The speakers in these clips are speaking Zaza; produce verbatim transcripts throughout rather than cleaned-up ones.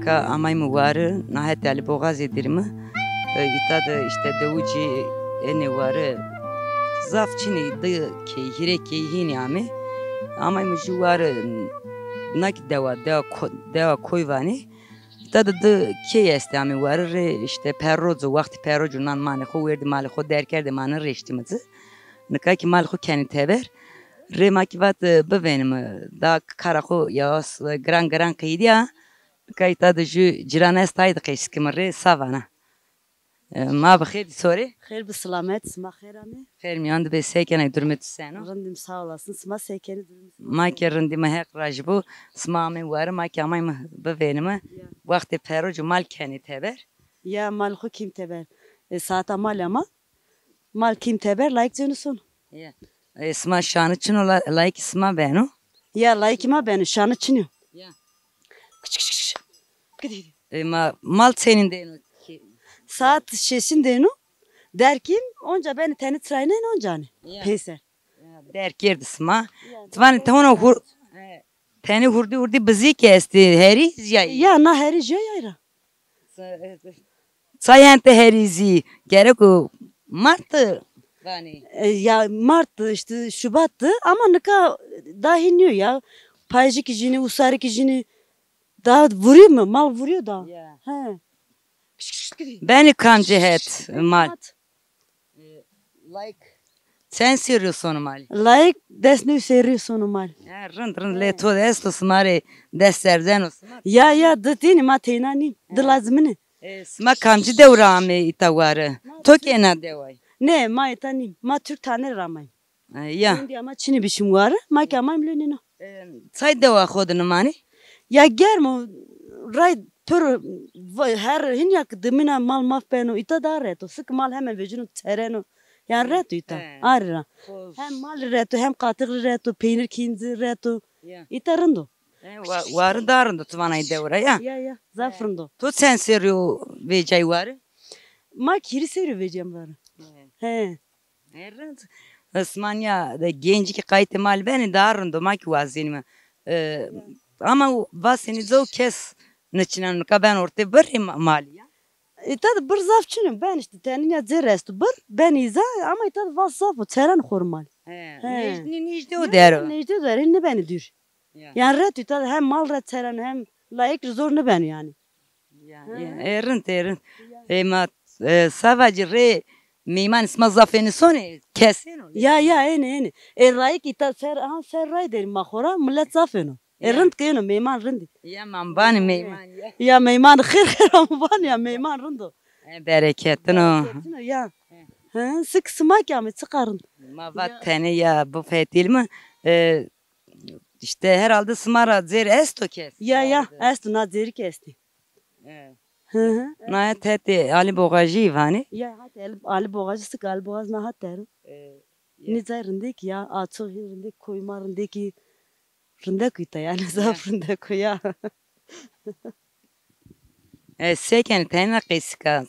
Nika amayme wari, na hetê Alî Boxazê dîrîme. E, îta de îşte dewicî ênê wari zaf çinî, di key, hîrê key hînî amê. Amayme jû wari, na kî dewa, dewa ko-, dewa koy vanê. Îta de di key estê amê wari rê, îşte perroc o, wextê perroc o nan manê xo werdî malê xo derg kerdê ma nêreştîme ci. Nika kî malê xo kenê teber. Rê ma kî vat, e, bivênîme. Da kara xo ya s-, giran giran qeydîya. Nika îta de jû cîran est, ay de qeysî kime rê, sa vana. E, ma bi xêr dî sorê. Xêr bi silamet, sima xêr amê. Xêr mîyan de bê, se kenê, durumê tu seno? Rindim, sağ olasın. Sima se kenê, durumê sima? Ma kî rindîme, Heq razî bo. Sima amê wari, ma kî amayme bivênîme. Ya. Wextê perroc o mal kenê teber. Ya, mal xo kîm teber. E, saeta mal ama. Mal kîm teber, layik cêno sono. Ya. E, sima şanî çin o, la-, layikî sima beno? Ya, layikî ma beno, şanî çin o. Ya. Kiç, kiç, kiç. Gidi, gidi. E, ma, mal çenîn dêno? Saet şeşin dêno. Derg kîm, onca benî tenî çiraynên onca nî. Ya. Peyser. Ya, derg kerdî sima. Ya, ti vanî te hona hur-, e, tenî hurdî hurdî bizî kî estî, herî zîyayî. Ya, na herî zîyayî ra. Çay hente herî zî, gereko mart de vanê. E, ya mart de, îşte şubat de, ama nika dahî nîyo ya. Payijî kî jînî, usarî kî jînî. Daha vurî mi? Mal vurîyo da. Ya. He. Benî kamcî het mal? Mat. E, layik çend serrî yo sono malî? Layik des new serrî yo sono malî. Ha, rind, rind, lê to de esto, sima rê dest serdeno sima. Ya, ya, di tînî, ma teyna nîm. Di lazim nî. E, sima kamcî dew ra amê îta wari? To kî êna deway? Nê, ma îta nîm. Ma Türk Tanrı ra amayîm. E, ya. Hindî ama çinî bişim wari, ma kî amayîm lê nîno. E, çay dewa xo de nimanî? Ya germ o, ray pir, va-, her hinya ki dimina mal maf beno, îta daha rehet o. Sik mal hemen vecino, çereno. Yani rehet o îta. He. Arî ra. Hem mal rehet o, hem qatix rehet o, peynir kînci rehet o. Ya. Îta rind o. E, wa-, wari daha rind o, ti vanay dew ra ya? Ya, ya, zaf rind o. To çend serrî yo vecay wari? Ma kî hîrî serrî yo vecîyem wari. He. He. E, rind. Sima nîya de gencî kî qaytê mal benê, daha rind o, ma kî wazenîme. E, ama vasenî caw kes niçineno, nika ben ortê birrî ma-, malî ya. Îta de birr zaf çin o, ben îşte tenî nîya cêr esto birr, ben îza, ama îta de vas zaf o, çereno xo rê malî. He. He. Nêjdî, nêjdî o der o. Nêjdî o der, hîn nêbenê dûr. Ya. Yani rehet o, îta de hem mal rehet çereno hem layik rê zor nêbeno yani. Ya, ya. E, rind, e, rind. Ya. E, ma, e, sa vacî rê meymanê sima zaf ênê sonê, kes êno? Ya, ya, ênê, ênê. E, rayî kî îta ser, ha, ser ray derî ma xo ra, milet zaf êno. E, rind kî êno, meyman rind î. Ya, ma vanê meyman ya. Ya, meyman xêr xêr amo vanê ya, meyman rind o. E, bereketin o. Bereketin o, ya. He. Hı, sik sima kî amê, çiqa rind. Ma va tenê ya bifetîlme, e, İşte herhalde sima ra cêr esto kes. Ya, ya, esto, na cêrî kî estê. E. Hı hı. Na het hetê Alî Boxajî vanê. Ya, hetê Alî, Alî Boxajî, sik Alî Boxaj na het der o. E, ya. Nî cay rindek ya, aço hîn rindek, koyma rindek, rindek îta yani, zaf rindek o ya. E, se kenê, tenê na qeysî ka.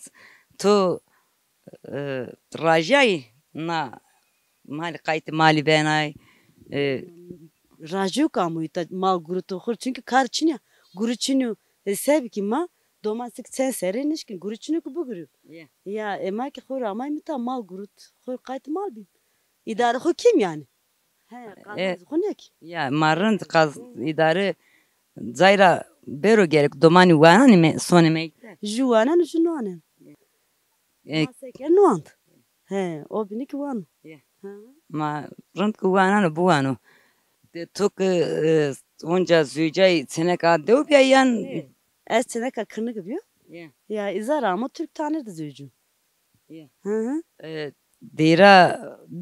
To e, rajayî na malî, qaytê malî benay, e. Rajîyo kî amo îta mal guruto xo rê, çunkî kar çin ya, guru çin o. E, sebî kî ma doman sik çend serrî nişkin, guru çin o kî bigurîyo. Ya. Ya, e, ma kî xo rê amayme îta mal gurut, xo rê qaytê mal bîm. Îdare xo kîm yani. He, e, qazanc xo nêk. Ya, ma rind qaz-, îdare cay ra bêro, gerek domanî wananî me-, sonê mekteb. Jû waneno, jû nêwaneno. E, ma seke nêwand. He, o bînî kî wano. Ya. Ha. Ma rind kî waneno, biwano. De to kî, e, onca zewcay, çêneka dew bîya yan? He. Ez çêneka kirnik bîyo. Ya. Ya, îza ra amo Türk Tanrı de zewcîyo. Ya. Hı hı. E, deyra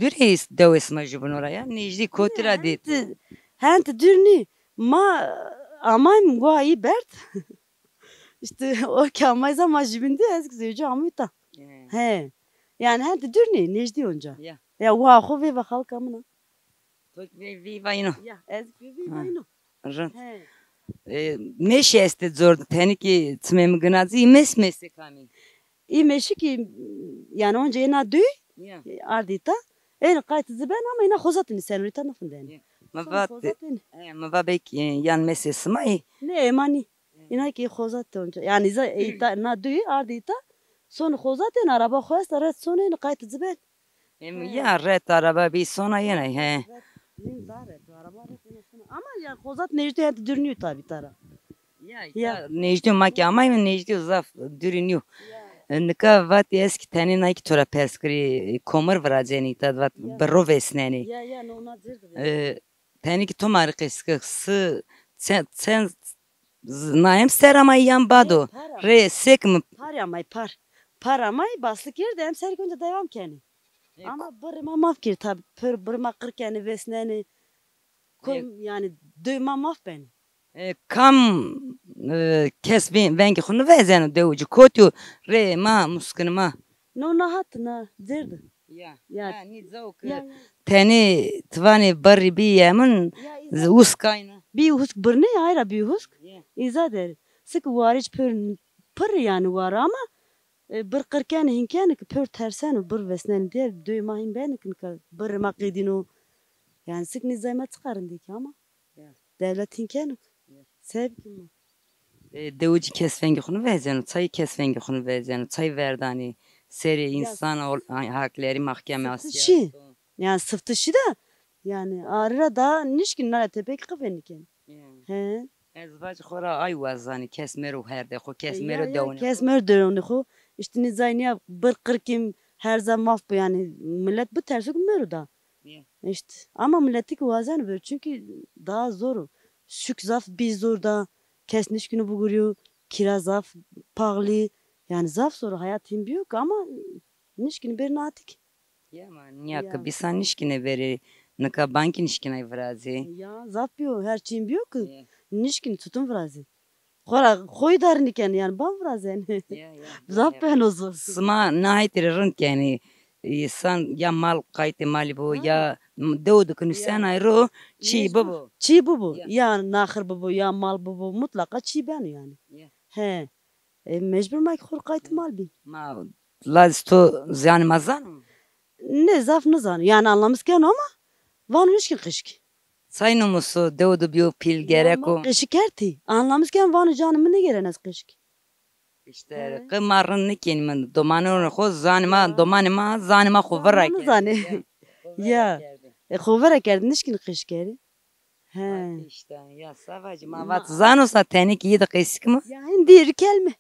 dûr ê dewê sima jûbîno ra ya? Nêjdî kotî ra dî? Hente, hente dûr nî. Ma amayme wa î berd. İşte o kî amay za ma jûbîn dî, ez kî zewcî amî îta. He. He. Yani hente dûr nî, nêjdî onca. Ya. Ya wa xo veyva xalika min a. To kî vey-, veyva îno? Ya, ez kî veyva îno. Rind. He. E, mêşî estê cor de, tenî kî çimê mi gina ci, î mês mêsê kamî? Î mêşî kî, yani onca êna dûy, ya, ardî îta. Ênê qaytê ci ben ama îna xoza tenî senor, îta nêfindenê. Ya. Mi va, xoza tenî. E, mi va belkî, e, yan mêsê sima î? Nê, ê ma nî. Îna kî xozat de onca. Yanî îza îta, na duy ardî îta. Sonî xozat ên, araba xo esta, ret sonê, qaytî ci ben. Em, he, ya ret araba bî sona yena, he. Ret, nîm da ret, araba ret yena sona. Ama ya xozat nêjdî, hedi dûr nîyo tabî tara. Ya, ya, îta nêjdî, ma kî amayme nêjdî, zaf dûrî nîyo. Ya. E, nika vatî ez kî tenê nay kî to ra pers kirî, e, komir viracenî, îta vat, ya, birro vêsnenî. Ya, ya, no, na cêr de. E, tenê kî to ma rê qesî ke, si, çend, çend, z-, na em ser amay yan bado. E, par amay. Rê sek mi? Par amay, par. Par amay, basli kerd, em ser konca devam kenî. E, ama birrî ma maf kir tabî. Pir birrî ma qir kenî, vêsnenî. Kom, e, yanî dê ma maf benî. E, kam, e, kes vê-, vengê xo niveceno dew ci, kotî yo rê ma, muskin ma? No, na hat, na cêr de. Ya. Ya. Ha, nî cawo ke, ya, ya, tenê ti vanê birrî bî yemin, ya, îza, z-, uskayna. Bî husk birnê, ayra bî husk. Ya. Îza der. Sik warî ci pir, pir yanî war ama, e, bir qir kenî, hîn kenî ki pir terseno, bir vêsnenî diye, dê ma hîn benî ki nika bir ma qedîno. Yanî sik nî cay ma çiqa rindî ki ama. Ya. Dewlet hîn keno. Ya. Sebkî ma. E, dew ci kes vengê xo niveceno, çay kes vengê xo niveceno, çay verdanî, serê, ya, însan ol-, a-, haklerî mahkeme, sıftı asya şi. Yanî sıftı şi de, yanî arî ra da nişkîn nara tepek qifenî ken. Ya. He. Ez vac xo ra ay wazanî, kes mero herde xo, kes, e, mero, ya, ya, dewnê xo. Kes mero dewnê xo. Îşte nî cay nîya bir qir kîm her za maf bo yanî, milet biterso ki mero da. Ya. Îşte, ama miletî ki wazeno ver, çünkü daha zor o. Şuk zaf bî zor da, kes nişkîno bigurîyo, kira zaf paxlî, yanî zaf zor o, hayat hîn bîyo ki ama nişkînî bêrî na tik. Ya, ma nîya ki, ya, bîsa nişkînê verê, nika bankî nişkînay virazê. Ya, zaf bîyo, her çîn bîyo ki, ya, nişkînî tutun virazê. Xora, xo îdare nîkenê, yanî ban virazenê. Ya, ya. Zaf beno zor. Sima nahîtî rê rind kenê. Însan ya mal qaytê malî bo, ha, ya m-, dew de ki nusenay ro, çî, mecbur, bibo. Çî bibo. Ya. Ya naxir bibo, ya mal bibo, mutlaqa çî beno yanî. Ya. He. E, mecbur ma ki xo rê qaytê mal bî. Ma lazî to ziyanê ma zano? Nê, zaf nizano. Yanî anlamîs keno ama vano nişkîn qişkî. Çay numuso, dew de bîyo pîl, gerek o. Ya, ma qişî kertî. Anlamîs keno vano canê mi nêgêreno ez qişkî. Îşte, he, qe ma rind nêkenîme, domanonê xo, zanê ma, ya, domanê ma, zanê ma xo vira kerdê. Nizanê. Ya, xo vira kerdê. Ya. E, xo vira kerdê, nişkîn qişkî kerê. He. Îşte, ya, savacî ma, ma vat zano sa tenê ki yê de qesî kîme. Ya, hindî rî kelme.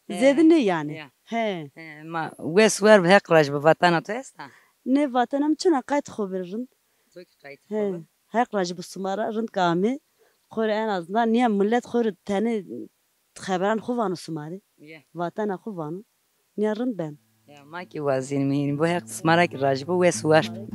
He. Zêde nê yanî. Ya. He. He, ma wes wer bi, Heq rajî bi, vatena to esta? Nê, vatena mi çina, qayt xo bir rind. To ki qayt xo bir. He. Heq rajî bi sima ra, rind ki amê. Xo rê en azından nîya milet xo rê tenê xeberan xo vano sima rê. Ya. Vatena xo vano. Nîya rind ben. Ya, ma kî wazînîme hînî bo, Heq sima ra kî rajî bo, wes û weş bo.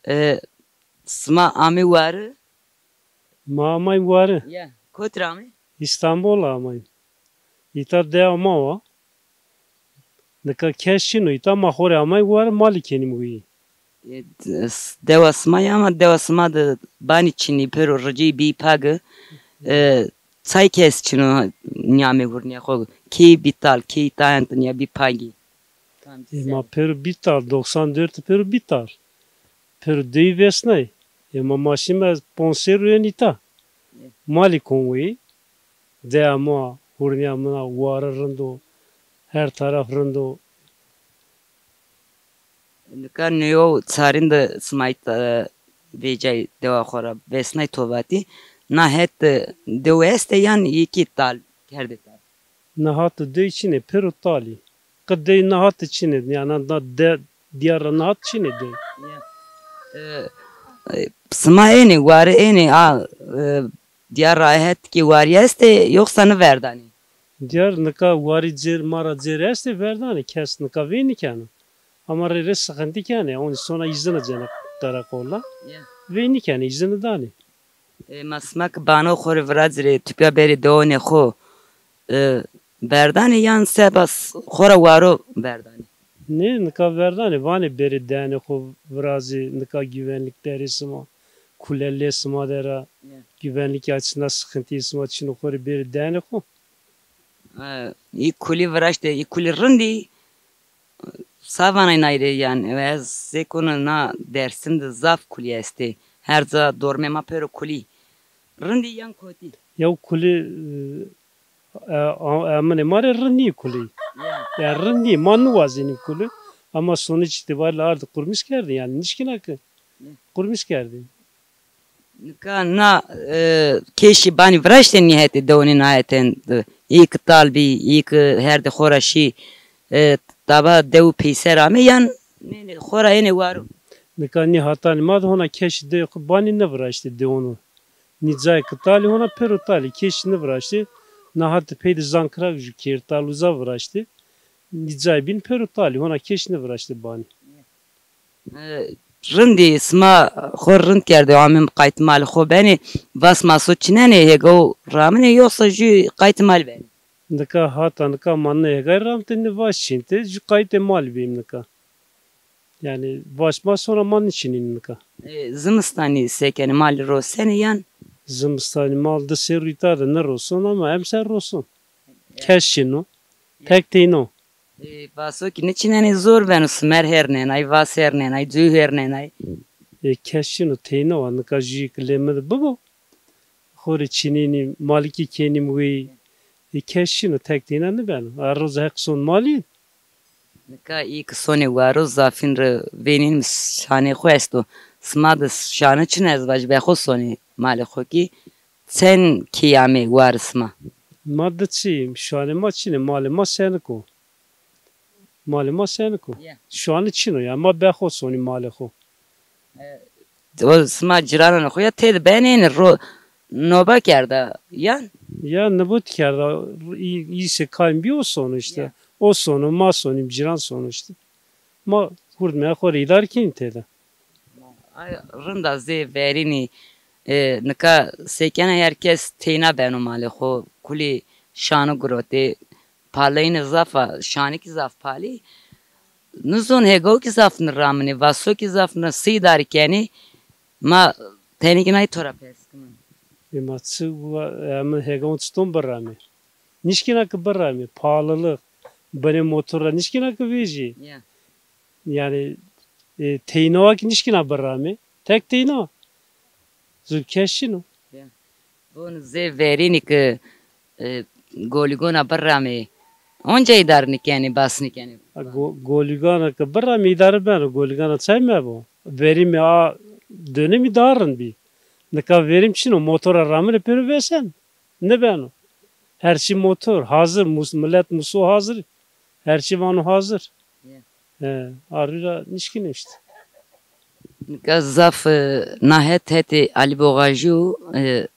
E, sima amê wari? Ma amay wari. Ya, kotî ra amê? Îstanbul amay. Îta dewa ma wa. Nika kes çin o. Îta ma xo rê amay wari, malî kenîm wî. E, s-, dewa sima ya, ama dewa sima de banî çinî, pêro ricî bî pagi. E, çay kes çin o nîyamê hurnîya xo. Key bî tal, key tayent nîya bî pagî. E, ma pêro bî tal, doksan dört pêro bî tal. Pêro dey vêsnay. E, ma, ma şîme ponc serrî yen îta. Malî kon weyî. Deya ma, hurnîya mina, ware rind o. Her taraf rind o. Nika neyo çarîn de sima îta, e, vêcay dewa xo ra vêsnay to vatî. Na het de dew estê yan yekî tal kerdê tal? Na hat de dew çin ê, pêro tal î. Qe dew na hat de çin ê, yanî na de, dîyar ra na hat çin ê dew. Ya. E, e, sima ênê, wari ênê, a, e, dîyar ra het kî wari estê, yoksa ni verdanî? Diyar nika warî cêr, ma ra cêr estê verdanê, kes nika vey nîkeno. Ama rê rê sıkıntı kenê, onî sona îzini cenê qereqola. Ya. Vey nîkenê, îzini danê. E, ma sima ki bano xo rê viracî rê tupya berê deonê xo, e, berdanê yan seba s-, xo ra waro berdanê? Nê, nika verdanê, vanê berê deonê xo viracî, nika güvenlik derê sima, kule lê sima der a, ya, güvenlik açısından sıkıntı sima çin o, xo rê berê deonê xo. E, î kulî viraştê, î kulî rindî, sa vanay nay rê yan, ez zêkono na Dersim de zaf kulî estê. Her ca dormê ma pêro kulî. Rindî yan kotî? Yew kulî, e, e, a-, eminê ma rê rind nîyê kulî. Ya. Ya rind nîyê, ma niwazenîm kulî. Ama sonuç itibariyle ardî qurmîş kerdî, yani nişkîna ki. Ya. Qurmîş kerdî. Nika na, e, keşî banî viraştê nîhetê dewanê nayetên de. Î ki tal bî, î ki herdê xo ra şî, e, taba dew peyser amê yan nê, nê, xo ra ênê waro? Nika nî hatanî ma de hona keşî dew xo banî nêviraştê dewano. Nî cayê ki talî hona pêro talî, keşî nêviraştê. Na hati pey de Zankira jû kêr tal uza viraştê. Nî cayê bîn pêro talî, hona keşî nêviraştê banî. E, rindî sima xo rind kerdê, amê qaytê malê xo benê, vas maso çinenê, hêgaw raminê, yoxsa jû qaytê malî benê? Nika hata nika ma nê hêgay ramtê, nê vas çîntê, jû qaytê malî bîm nika. Yani vas ma sona ma nêçinîn nika. E, zimistanî se kenê, malî rosenê yan? Zimistanî mal di sê rûyta de nêroson ama emser roson. Kes çin o. Tek teyna o. E, vaso kî nêçinenê, zor beno, simer hernenay, vas hernenay, cû hernenay. E, kes çin o, teyna wa, nika jûyê ki lê mi de bibo. Xo rê çinînîm, malikî kenîm wey. E, kes çin o, tek teyna nêbeno. A roz Heq son malî. Nika î ki sonê waro zafîn rê vênîn, şanê xo esto. Sima de şane çin o, ez vajî be xo sonê malê xo kî. Çend key amê warê sima? Ma di çî, şanê ma çin ê, malê ma senik o. Malê ma senik o. Ya. Şanî çin o ya, ma be xo sonî malê xo. E, o sima cîrananê xo ya têde benê, ro-, noba kerda yan? Ya nobet kerda, î-, îsê kaym bî o sono işte. Ya. O sono, ma sonîm, cîran sono işte. Ma hurdmê xo rê îdare kenî têde. Ay, rind a, zê verînî, e, nika se kena, her kes teyna beno malê xo, kulî şanî girotê, paleyne zaf a, şanî kî zaf palî. Nizon hêgaw kî zaf niraminê, vaso kî zaf nira, se îdare kenê, ma tenê kî nay to ra pers kimin. E, ma çi wa-, e, mi hêgaw çiton biramê? Nişkîna ki biramê, pahalılık, binê motor ra nişkîna ki vejî. Ya. Yani, e, teyna wa ki nişkîna biramê. Tek teyna. Zû kes çin o. Ya. Von zê verînî ki, e, goligona biramê. Onca îdare nêkenê, bas nêkenê. Ha, go-, goligona ki biramê îdare beno, goligona çay mebo. Verîmê a dönemî daha rind bî. Nika verîm çin o, motora raminê pêro vesen. Nêbeno. Her çî motor, hazir, mus-, milet muso hazir. Her çî vano hazir. Ya. He, arî ra nişkînê işte. Nika zaf, e, na het hetê Alî Boxajî û, e,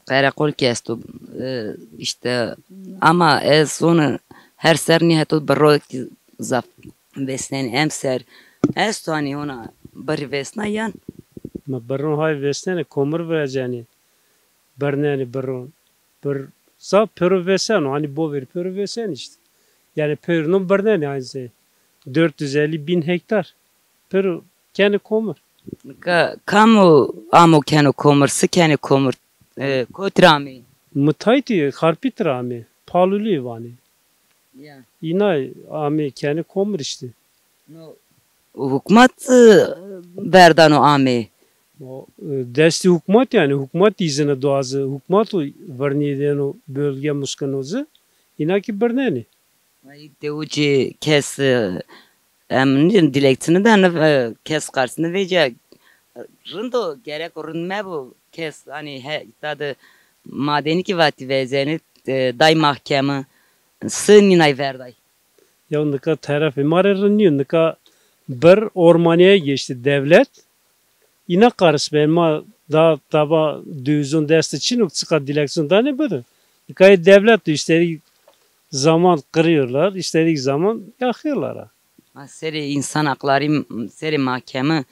qereqol kî esto. E, işte, ama ez zona her ser nîheto birro kî zaf vêsnenê emser. Esto hanî hona birrî vêsna yan? Ma birron hay vêsnenê, komir viracenê. Birnenê birron. Bir zaf pêro vêseno, hanî boverî pêro vêseno işte. Yani pêro non birnenê aynı şey. Dört yüz elli bin hektar. Pêro kenê komir. Nika kam o amo keno komir, si kenê komir? E, kotî ra amê? Mi taytî Xarpît ra amê. Palulî vanê. Ya. Îna amê kenê komir işte. No, hukmat, e, verdano amê? O, e, destî hukmat yani, hukmat îzine do a ci, hukmat o virnîyê dêno, bölge muskeno ci, îna kî birnenê. Ay, dewu ci kes, e, em nî-, dilekçe nêdano, e, kes qers nêvecîya. Rind o, gerek o rind mebo, kes, hanî, he, îta de madenî kî vatî vezenê, e, day mahkeme, si nînay verday. Ya nika terefê ma rê rind nîyo. Nika bir ormanîye geçti devlet. Îna qaris ben ma da taba döwizon destî çin o, çiqa dilekçon danê bido. Nika yê devlet de üstelik Zaman kırıyorlar, istediği zaman yakıyorlar ha. Ma serê insan hakları, serê mahkeme,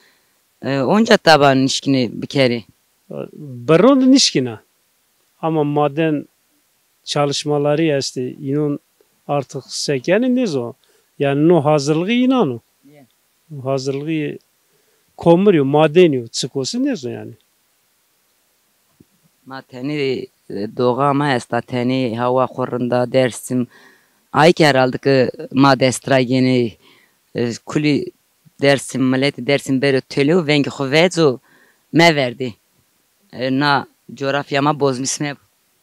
e, onca taba nişkine bikerê. Berron de nişkina. Ama maden çalışmaları esti. İnon artık sekeni nezo. Yani no hazırlığı inan o. No hazırlığı komir yo, maden yo, çikosi nezo yani. Ma tenê, e, doğa ma esta, tenê hawa xo rinda, Dersim. Ay ki herhalde ki ma destra gênê, e, kulî Dersim, miletê Dersim bêro têlê û vengê xo veco meverdê. E, na coğrafya ma bozmiş mebo.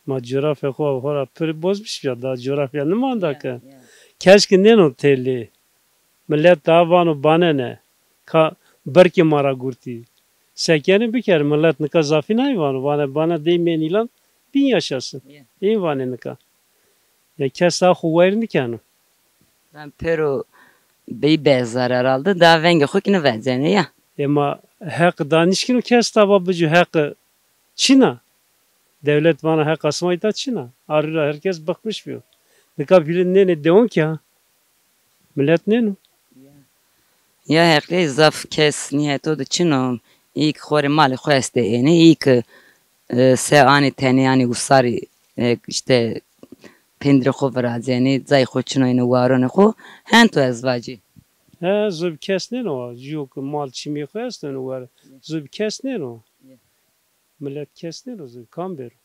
Ma coğrafya xo, xo ra pir bozmiş ya, da coğrafya nimanda ki. Kes ki nêno têlê. Milet daha vano banene. Ka birkê ma ra gurtî. Sekenî biker, milet nika zafî nayê vano. Vane bana dey men ilan bin yaşasın. Ên vanê nika. Ya kes daha xo wayir nikeno. Ben pêro bey bezar herhalde. Daha vengê xo ki nivecenê ya. Ema heq da nişkino kes taba bico, heq çina. Devlet vana heq asma ita çina. Arira herkes bıkmış biyo. Nika pîlê nênê dewon ki ha. Milet nêno. Ya heqlê zaf kes nîyeto de çin o. Î ki xo rê malê xo estê ênê, î ki, e, se anê tenê anê usarî, e, işte pêndirê xo virazenê, cayê xo çin o ênê waronê xo, hento ez vacî. He, zobî kes nêno, jûyo ki mal çimê xo esto êno ware. Zobî kes nêno. Milet kes nêno zobî, kam bêro?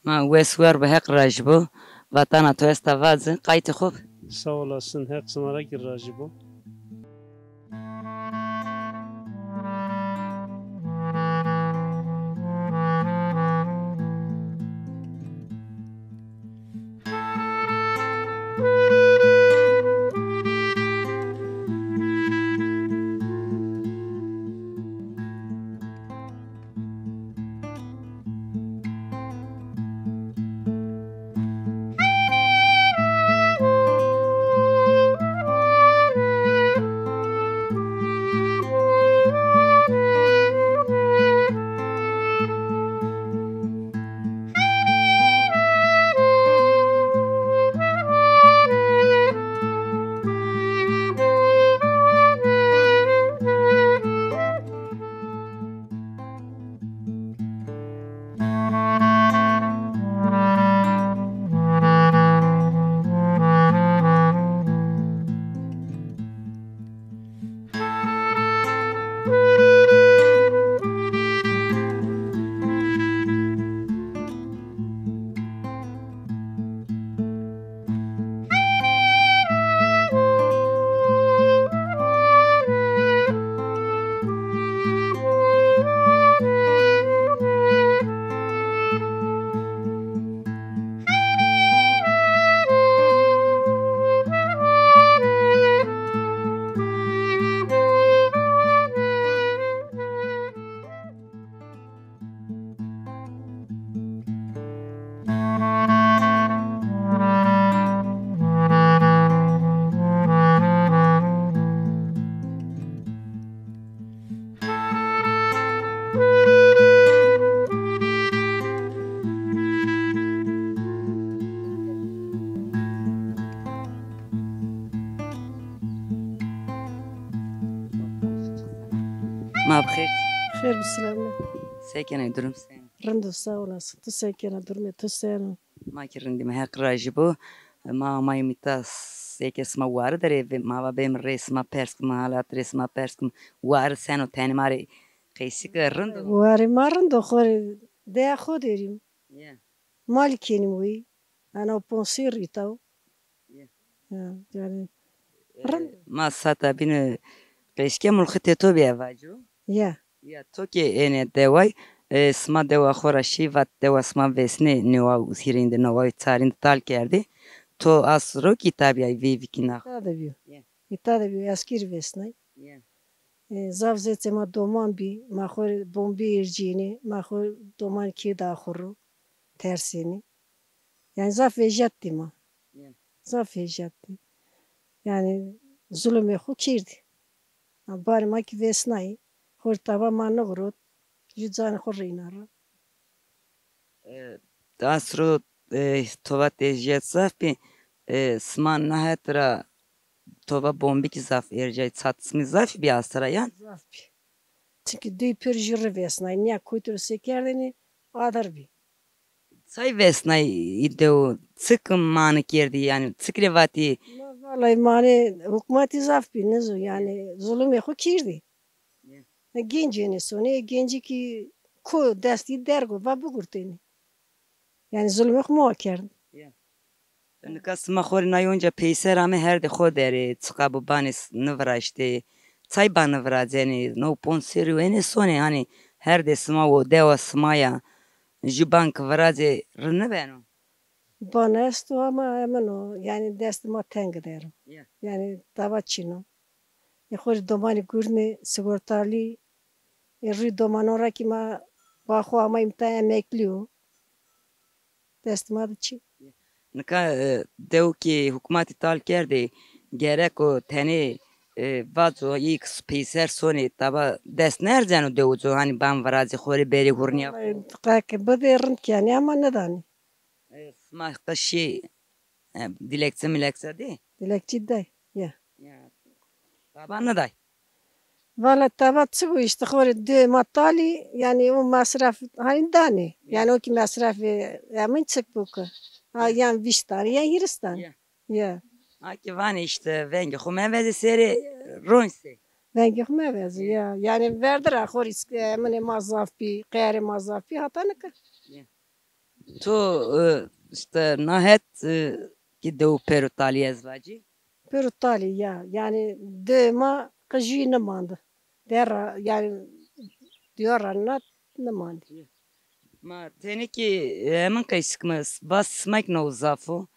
Ma wes wer bi, Heq rajî bo. Vatana to esta vaze, qaytê xo bi. Sağ olasın, Heq sima ra ki rajî bo. Ma bi xêr. Xêr bi silamet. Se kenê, durum sen? Rind o, sağ olasın. Tu se kena, durumê tu sen o? Ma ki rindîme, Heq rajî bo. Ma amayîme îta, seke sima wari der ê, ma va bêm rê sima pers kim, halat rê sima pers kim. Wari sen o, tenê ma rê qeysî ke rind o? Wari ma rind o, xo rê deya xo derîm. Ya. Malî kenîm wî. Ana o ponsî rîta o. Ya. Ya, yani, e, rind o. Ma sata bîne qeşke mulxitê to bîye vaco. Ya. Ya, to ke ênê deway, e, sima dewa xo ra şî vat dewa sima vesnê newa û hîrênde, newa û çarênde tal kerdê. To asro kî tabîyay veyvî kî nax. Îta de bîyo. Ya. Îta de bîyo, eskîr vesnay. Ya. E, zaf zêçê ma doman bî, ma xo rê bombî ercînê, ma xo doman kê da xo ro, tersênê. Yani zaf vejyat dî ma. Ya. Zaf vejyat dî. Yani zulumê xo kerdî. Ha, barê ma kî vesnayî. Xo rê taba ma nigirot. Ju canê xo reyna ra. E, asro, e, to vatê ezîyet zaf bî. E, sima na het ra tova bombikî zaf ercay, çatişmî zafî bî asta ra yan? Zaf bî. Çimkî dewî pêro jû rê vesnay. Nîya kotî ro sey kerdêne, adir bî. Çay vesnay î dew, çik mani kerdî, yanî çik rê vatî? Ma valay mani hukmatî zaf bî, nizo, yanî zulumê xo kerdî. Ya. Gencêne sonê, gencî kî ko destî derg o, va bigurtêne. Yanî zulumê xo ma kerdî. Ya. Nika sima xo rê nay onca peyser ame, herdê xo der ê, çiqa bo banê s-, niviraştê, çay ba nivirazenê, no ponc serrî ênê sonê, hanî herdê sima wo, dewa sima ya, jû ban ki virazê rind nibeno? Ban esto ama hemin o, yanî destê ma teng der o. Ya. Yanî taba çin o. Ê xo rê domanî gurînê sigortalî, ê rûyê domanon ra kî ma ba xo amayîme ta emeklî yo. Destê ma de çin. Nika, e, dew kî hukmatî tal kerdê, gerek o tenê, e, vaco, î kî peyser sonê, taba dest nêerzeno dewico, hanî ban virazê xo rê berê hurnîya xo? Qe ke bidê rind kenê ama nidanê. E, sima qe şî, e, dilekçe milekçe dê? Dilekçe day, ya. Ya. Taba niday? Vala taba çik o, îşte xo rê dewê ma talî, yanî o mesref hanî danê. Ya. Yanî o kî mesrefê emin çik bo ki. Ha, ya. Yan vîst danê, yan hîris danê. Ya. Ya. Ha kî vanê îşte vengê xo mevezê serê ronî sey. Vengê xo mevezê, ya. Yanî verdi ra xo rê îske-, eminê ma zaf bî, qeyarê ma zaf bî, hata nika. Ya. To, e, îşte na het, e, kî dew pêro talî ez vacî? Pêro talî ya. Yanî dewê ma qe jûyî nimandi. Der ra, yanî dîyar ra na nimandi. Ma tenê kî, e, emin qeşik mi, bas sima kî no zaf o.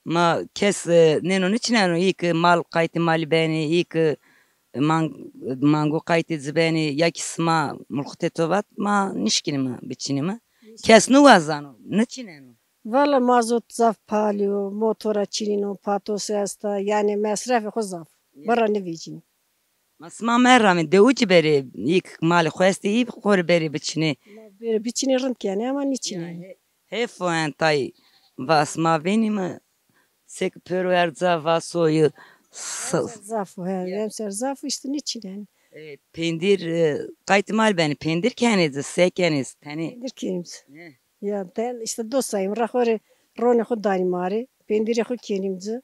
Ma kes, e, nêno niçineno, î ki mal qaytê malî benê, î ki mang-, mango qaytê ci benê, ya kî sima mulxutê to vat, ma nişkînîme biçînîme. Kes niwazano, niçineno. Vala mazot zaf pahalî yo, motora çinîno, patos esta, yanî mesrefê xo zaf. Ya. Birra nivecînî. Ma sima meramê, dewici berê, î ki malê xo estê, î xo rê berê biçinê. Ma berê biçinê rind kenê ama nîçinê. Ya, he-, hêf o en tay va sima vênîme, seki pêro erza va soyî s-, emser zaf o, he, ya. Emser zaf o, îşte nîçinê. E, pêndîr, e, qaytê malî benê, pêndîr kenê ci, se kenê, tenê? Pêndîr kenîm ci. He. Ya, ten, îşte do sayîm ra xo rê ronê xo danî ma rê. Pêndîrê xo kenîm ci.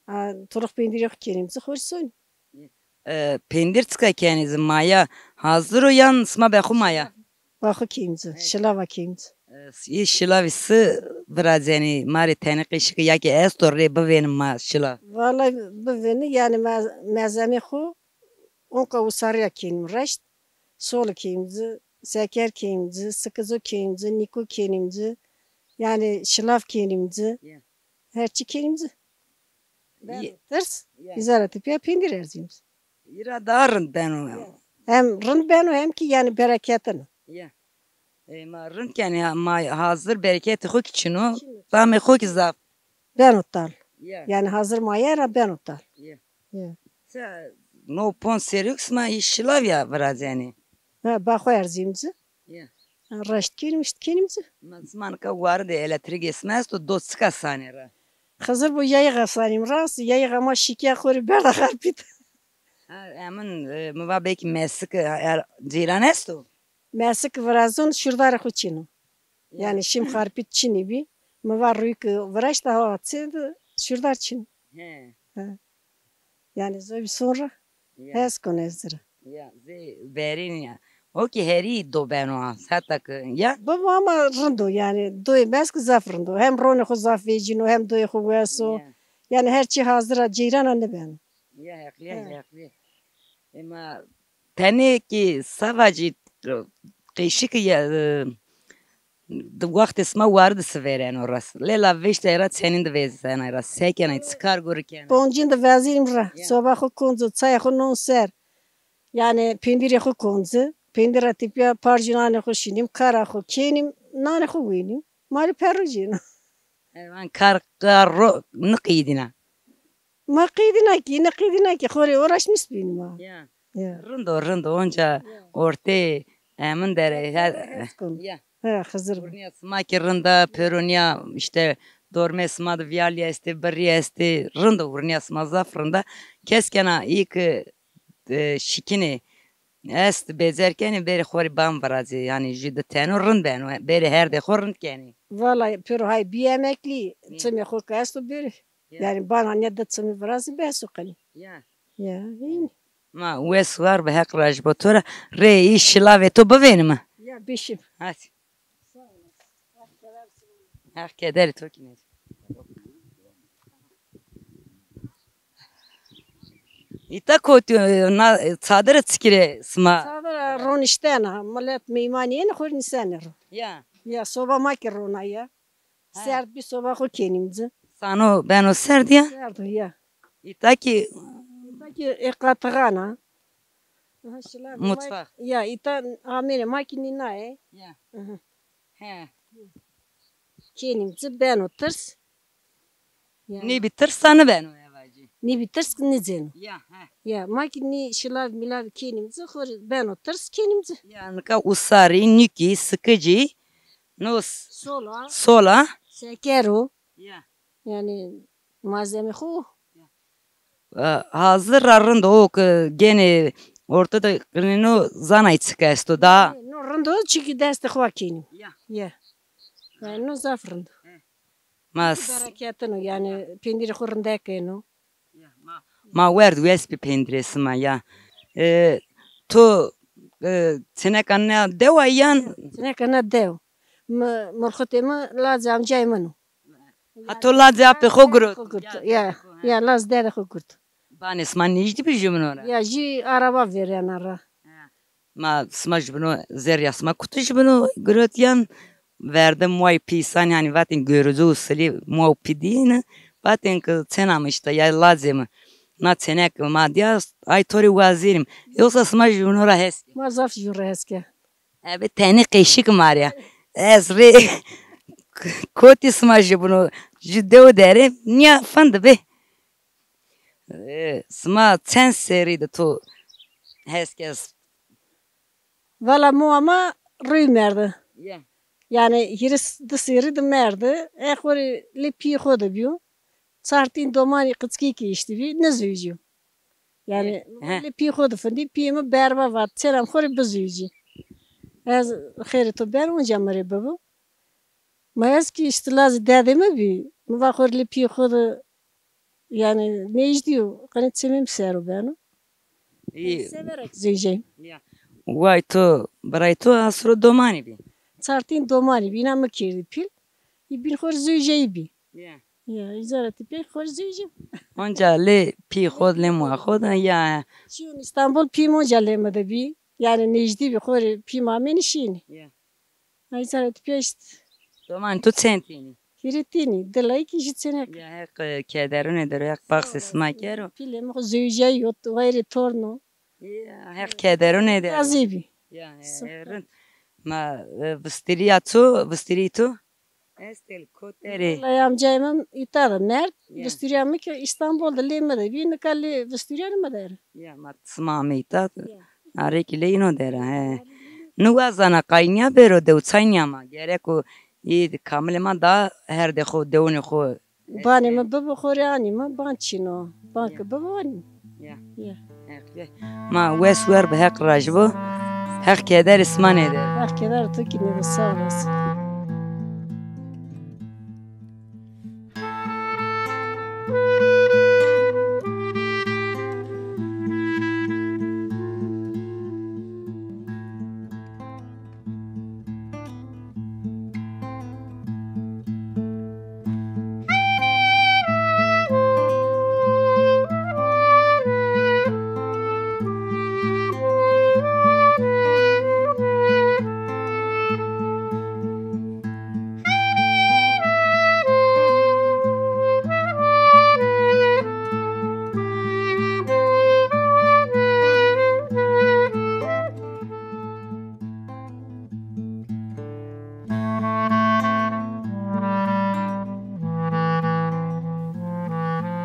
A, turux pêndîrê xo kenîm ci, xo rê sonî. E, pêndîr çika kenî ci, maya hazir o yan sima be xo maya? Be xo kenîm ci, şilava kenîm ci. E, î şilavî si virazenî, ma rê tenê qeşike ya kî esto rê bivênim ma şilav. Vala bivêni, yanî me-, mezemê xo onka usarîya kenîm reşt, soli kenîm ci, seker kenîm ci, sikizo kenîm ci, nîko kenîm ci, yanî şilav kenîm ci. Ya. Her çî kenîm ci. Beno tirs, îza ra tepîya pêndîr erzîm ci. Îra daha rind beno. Ya. Hem rind beno hem kî yanî bereketin o. Ya. E, ma rind kenê, ha, ma hazir bereketê xo kî çin o. Çin o. Tamê xo kî zaf. Beno tal. Ya. Yanî hazir maye ra beno tal. Ya. Ya. Se no ponc serrî yo kî sima î şilav ya virazenê? Ha, ba xo erzîm ci. Ya. Ha, reşt kenîm, îşt kenîm ci. Ma sima nika waridê elektrîkê sima esto, do çika sanê ra? Xizir bo yayîxa sanîm ra, yayîxa ma şîkîya xo rê berda xarpît. Ha, emin, e, mi va belkî mesik, e, er, ceyran esto? Mesik virazon şurdarê xo çin o. Ya. Yanî şîm xarpît çinî bî. Mi va rûyî ki viraşta ha çê de şurdar çin. He. He. Yanî zobî sonra hes kon ez ci ra. Ya, zê verîn ya. O kî herî do beno ha, heta ki, ya? Bibo ama rind o, yanî doyê ma ez ki zaf rind o. Hem ronê xo zaf vecîno, hem doyê xo wes o. Ya. Yanî her çî hazir a, ceyran a nibeno. Ya, heqlî ya, heqlî. Ema tenê kî savacî qeşî ki ya, e, di wextê sima wari di si vêreno ra. Lê la vêştay ra çenîn di vêzenay ra. Se kenay, çi kar gurî kenay? Poncîn di vezînim ra. Ya. Soba xo konco, çayê xo non ser. Yanî pêndîrê xo konci. Pêndîr ra tepîya parcî nanê xo şînîm, kara xo kenîm, nanê xo wênîm. Ma rê perro cêno. Ewan kar, kar ro niqîdîna. Ma qeydîna kî, ne qeydîna kî, xo rê uğraşmış bînî ma. Ya. Ya. Rind o, rind o. Onca ortê emin der ê, her, ya. He, Xizir. Gurnîya sima kî rind a, pêro nîya, îşte, dormê sima de vîyalî estê, birrî estê, rind o, hurniya sima zaf rind a. Kes kena î ki, e, şikînê est, bêcer kenê, bêrê xo rê ban virazê. Yanî jû di teno rind beno, bêrê herdê xo rind kenê. Valla pêro hay bî emeklî, çimê xo ke esto bêrê. Ya. Yanî bana nê di çimî virazî bes o qelî. Ya. Ya, hîn. Ma wes war bi, Heq rajî bo to ra. Rê î şilavê to bivênime. Ya, bişim. Hadi. Heq kederê to kî nêdî. Îta kotî, na çadire çikî rê sima? Çadire roniştena, milet meymanî yenê xo rê nîsenê ro. Ya. Ya, soba ma kî rona ya. He. Serd bî soba xo kenîm ci. Sano beno serd ya? Serd o ya. Îta kî? Îta kî ê qatixan a. Aha, şilavê ma. Mutfak. Ya, îta amêne ma kî nînayê. Ya. Aha. He. Kenîm ci beno tirs. Ya. Nêbî tirs sa nibeno eva jî. Nêbî tirs ki nicêno. Ya, he. Ya, ma kî nî şilav milav kenîm ci, xo rê beno tirs kenîm ci. Ya, nika usarî, nîkî, sikicî, no s-, sola. Sola. Şeker o. Ya. Yanî malzeme xo. Ya. E, hazir ra rind o ki gênê orte de qinîno, zanay çik esto da. No rind o, çikî destê xo kenîm. Ya. Ya. Yanî no zaf rind o. He. Ma s- Bereketino, yanî pendirê xo rindek êno. Ya, ma, ma werd wes bî pendirê sima ya. E, to, e, çêneka na dew a yan? Çêneka na dew. Mi, mirxutê mi lacê amcayê min o. Ha, to lacê apê xo girot? Xo girot, ya, ya, lacê dedê xo girot. Banê sima nêjdî bî jumino ra? Ya, jî araba vêrena ra. Ha. Ma sima jubino, zerrîya sima kutu jubino girot yan, verdi moy pîsan, yanî vatên görücü usulî moy pî dîyêne, vatên ki çêna mi îşte ya lacê mi, na çênek ma dîya, ay to rê wazêrîm. Yoksa sima jubino ra hes ke? Ma zaf jû ra hes ke. Ebe tenê qeşik ma rê ya. Ez rê kotî sima jubino, jû dew derê, nîya findi bê. E, sima çend serrî de to hes ke? Vala moa ma rûy merdi. Ya. Yanî hîris di serrî de merdi. E xo rê lê pîyê xo de bîyo. Çar tîn domanî qickî kî îştî bî, nizewicîyo. Yanî, he, lê pîyê xo de findî, pîyê mi berba vat, çêna mi xo rê bizewicî. Ez xêrê to beno, onca mi rê bibo. Ma ez kî îşte lazê dedê mi bî. Mi va xo rê lê pîyê xo de, yanî nêjdî yo, qenê çimê mi ser o beno. Î severek zewjeyim. Ya. Way to, birayê to asiro domanî bî? Çar tîn domanî bî, îna mi kerdî pîl. Î bîn xo rê zewjeyî bî. Ya. Ya, îca ra tepîya xo rê zewjî. Onca lê pî xo, lê moa xo de ya. Şîyon Îstanbul, pî mi onca lê mi de bî. Yanî nêjdî bî, xo rê pî mi amênî şînî. Ya. Ay, îca ra tepîya îşte. Domanê to çend tînî? Hîrê tînî, di layikî jî çênek. Ya, Heq, e, kederûnê der o, Heq baxsê sima kero. Pîlê mi xo zewjeyî yo, wayîrê torn o. Ya, Heq kederûnê der o. Razî bî. Ya, he, rind. Ma, e, vistirîya to, vistirî to? Estê li koterê. Wellay amcayê mi îta de merd. Ya. Vistirîya mi kî Îstanbul de lê mi de bî, nika lê vistirîyanê mi der. Ya, ma sima amê îta. Ya. Arê kî lê îno der a, he. Niwazana qaynîya bêro dew, çaynîya ma. Gerek o î kamilê ma da herdê xo, dewunê xo. Banê mi bibo, xo rê anîme, ban çin o. Ban ke bibo, anîme. Ya. Ya. Heq, ya. Ma wes wer bi, Heq rajî bo. Heq kederê sima nêde. Heq kederê to kî nêde, sağ olasın.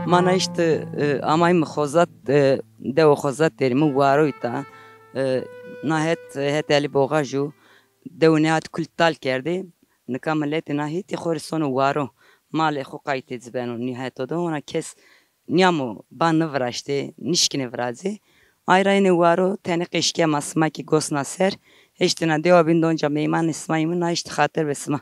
Ma na îşte, e, amayme Xozat, e, dewe Xozat derîme, Waro îta. E, na het, het Elî Boxaj o. Dewe nê hat kul tal kerdê. Nika miletê na hêtî xo rê sono Waro. malê xo qaytê ci beno nîheto de, ona kes nîyamo ba niviraştê, nişkinê viracê. Ayra enê waro tenê qeşkîya ma sima kî gosna ser, heştê na dewa bîn de onca meymanê sima îmîn, na heştê xatir be sima.